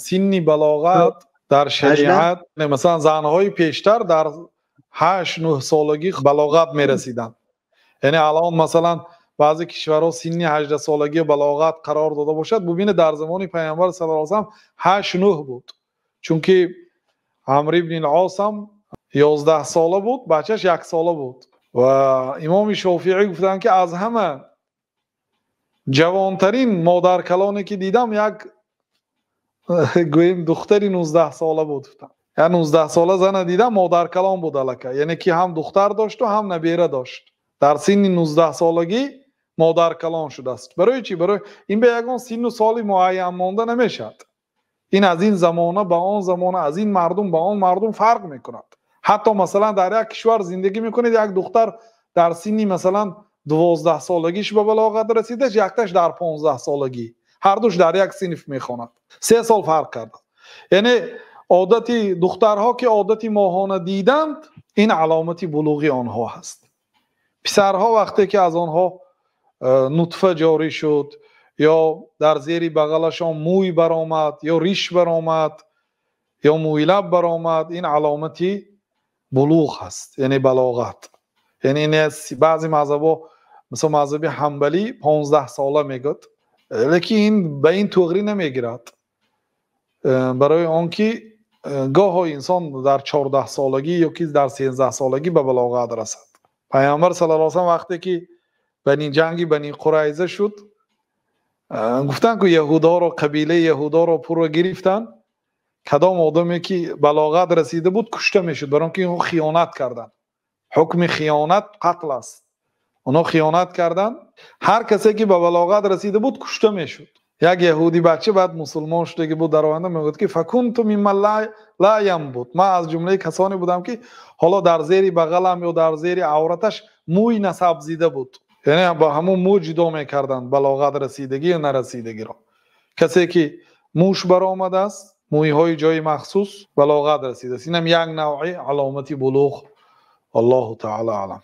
Синни балоғат дар шариат, масалан, занҳои пештар дар 8-9 солагӣ балоғат мерасиданд. Яъне алон, масалан, баъзе кишварҳо синни 18 солагӣ балоғат қарор дода бошад, бубинед, дар замони Паёмбар саллаллоҳу алайҳи васаллам 8-9 буд. Чунки Амр ибн ал-Ос ҳам 11 сола буд, бачааш 1 сола буд. Ва Имом Шофеӣ гуфтанд, ки аз ҳама ҷавонтарин модаркалоне ки дидам, як гӯем духтари 19 сола буд, гуфтанд. Як 19 сола зана дидам, модаркалон буд аллакай. Яъне ки ҳам духтар дошт ва ҳам набера дошт. Дар синни 19 солагӣ модаркалон шудааст. Барои чӣ? Барои ин ба ягон синну соли муайян монда намешавад. Ин аз ин замона ба он замона, аз ин мардум ба он мардум фарқ мекунад. Ҳатто, масалан, дар як кишвар зиндагӣ мекунед, як духтар дар синни, масалан, 12 солагиш ба балоғат расидааст, якташ дар 15 солагӣ. Ҳар душ дар як синф мехонад. 3 сол фарқ кард. Яъне одати духтарҳо ки одати моҳона диданд, ин аломати булуғи онҳо ҳаст. Писарҳо вақте ки аз онҳо нутфа ҷорӣ шуд ё дар зери бағалашон мӯй баромад ё риш баромад ё мӯйлаб баромад, ин аломати булуғ ҳаст, яъне балоғат. Яъне ин баъзе мазҳабҳо, мисол мазҳаби ҳанбалӣ, 15 сола мегӯяд, лекин ин ба ин туғрӣ намегирад, барои он ки гоҳо инсон дар 14 солагӣ ё ки дар 13 солагӣ ба балоғат расад. Паёмбар саллаллоҳу алайҳи васаллам вақте ки бани ҷанги Бани Қурайза шуд, гуфтанд, ки яҳудоро, қабилаи яҳудоро пурра гирифтанд, кадом одаме ки балоғат расида буд, кушта мешуд, барои он ки инҳо хиёнат карданд. Ҳукми хиёнат қатл аст. Онҳо хиёнат карданд, ҳар касе ки ба балоғат расида буд, кушта мешуд. Як яҳудӣ бача баъд мусулмон шудагӣ буд, дар оянда мегӯяд, ки فكنت ممن لا ينبت, ман аз ҷумлаи касоне будам, ки ҳоло дар зери бағалам ё дар зери авраташ мӯй насабзида буд. Яъне ба ҳамон мӯ ҷудо мекарданд балоғат расидагӣ ё нарасидагиро. Касе ки мӯш баромадааст, мӯйҳои ҷои махсус, балоғат расидааст. Инам як навъи аломати булуғ. Аллоҳу таъала аълам.